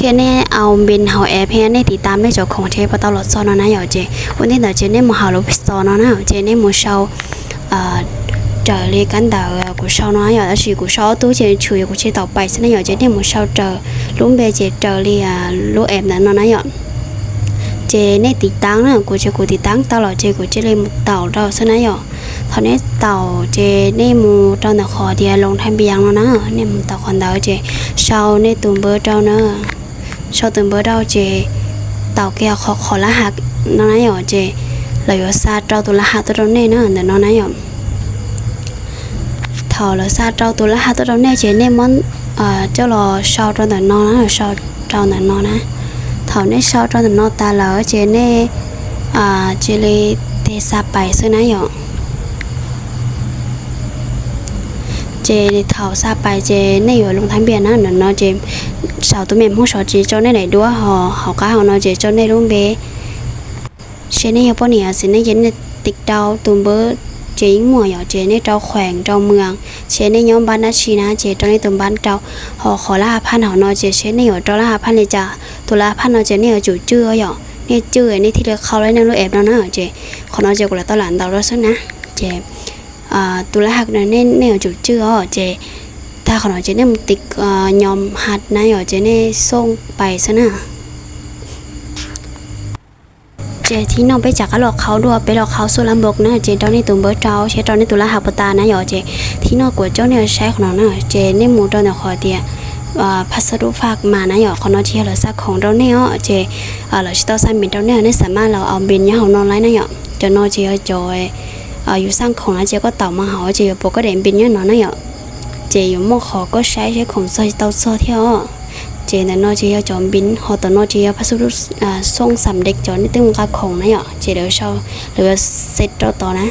Ces nej au npis hauv app thiab nej tiv tam nej cov khoom thiab puas tau los txog no na yom. Ces ua ntej ntawd ces nej mus hauv lub Play Store no na, ces nej mus sau raws li kab ntawv kuv sau no yom, tab sis kuv sau ob tug ces tshwm yog kuv tsis tau pais xwb na yom, ces nej mus sau raws lub npe ces raws li lub app ntawd no na yom. Ces nej tiv tam na, kuv ces kuv tiv tam tau lawm ces kuv cia li mus taus rau xwb na yom. Thaum nej taus ces nej mus rau ntawm qhov tias loo thaj npias no na, nej mus taus qhov ntawd ces sau nej tus npawb rau na. Sau tus npawb rau ces taus kiag qhov qhov lab has no na yom, ces lawv yuav xa rau tus lab has tuaj rau nej na ntawm no na yom. Thaum lawv xa rau tus lab has tuaj rau nej ces nej muab coj los sau rau ntawm no na, sau rau ntawm no na. Thaum nej sau rau ntawm no tas lawm ces nej cia li tes xa pais xwb na yom. Ces thaum xa pais ces nej yuav loo thaj npias na, ntawm no ces saum tus me Hmoob sov tsis tso nej daim duab, ho hauv qab hauv no ces tso nej lub npe. Seb nej yog poj niam xwb nej ces nej tiv rau tus npawb ces yeej muaj yom, ces nej rau khuees rau muas, seb nej nyob npab dab tsi na ces rau nej tus npab rau. Ho qhov lab has phaj hauv no ces seb nej yuav rau lab has phaj li cas, tus lab has phaj no ces nej yuav tsum cwj yom, nej cwj nej thiaj li qhau lawm nej lub app no na. Ces qhov no ces kuv lam tau lam ntaus rau xwb na. Ces tus lab has no nej yuav tsum cwj os, ces tag qhov no ces nej mus tiv nyom has na yom, ces nej xooj pais xwb na. Ces thib no peb rov qab los qhau dua, peb los qhau xub lab npaum na, ces rau nej tus npawb rau thiab rau nej tus lab has puas tas na yom. Ces thib no kuv coj nej saib qhov no na, ces nej mus rau ntawm qhov tias phaj xab dub faj mas na yom, qhov no ces yog lawv xa khoom rau nej os, ces lawv tsis tau xa npis rau nej, nej xam maj los au npis nyob hauv no lawm na yom. Cov no ces yog cov yus xa khoom na, ces koj taus mas hauv ces yuav pom koj daim npis nyob no na yom. Ces yuav muaj qhov koj saib seb khoom txog tsis tau txog thiab os. Ces ntawm no ces yog cov npis, ho tom no ces yog phaj xab dub xooj xam dej cov nej twb mus nqa khoom na yom, ces lawv yuav xa rau tod na.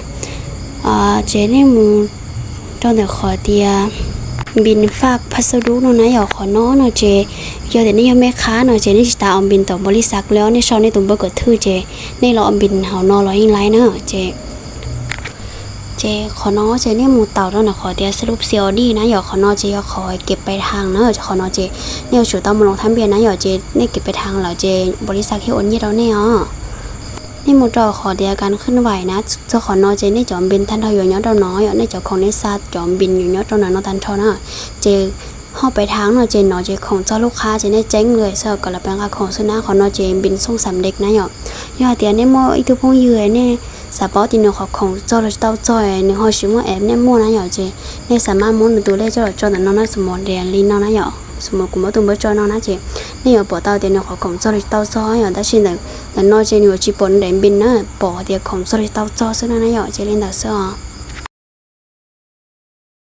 Ces nej mus rau ntawm qhov tias npis faj phaj xab dub no na yom, qhov no no ces yog tias nej yog mej khab no ces nej tsis tas au npis tom npaum li xav li os, nej sau nej tus npawb kom thwj ces nej los au npis hauv no los yeej laib na. Ces ces qhov no ces nej mus taus rau ntawm qhov tias xab dub xi o di na yom, qhov no ces yog qhov kev pais thas na, qhov no ces nej yuav tsum tau mus loo thab npias na yom, ces nej kev pais thas lawm ces npaum li xav thiaj ua nyiaj rau nej os. Nej mus rau qhov tias kas khwj vais na, txog qhov no ces nej cov npis tag nrho yuav nyob rau no yom, nej cov khoom nej xa cov npis yuav nyob rau ntawm no tag nrho na. Ces ho pais thas no ces no ces khoom txog lub qhab ces nej ceeb li xwb kom lawv pais nqa khoom xwb na, qhov no ces npis xooj xam dej na yom. Yog hais tias nej muaj ib tug phooj ywg nej xav paub tias nws qhov khoom txog los tsis tau txog, nws ho tsis muaj app nej muaj na yom, ces nej xam maj muab nws tus lej coj los tso ntawm no na, xam mos tias li no na yom, xam mos kuv muab tus npawb tso no na, ces nej yuav pom tau tias nws qhov khoom txog los tsis tau txog yom, tab sis ntawm no ces nws yuav tsis pom nws daim npis na, pom tias khoom txog los tsis tau txog xwb na na yom, ces li ntawd xwb os.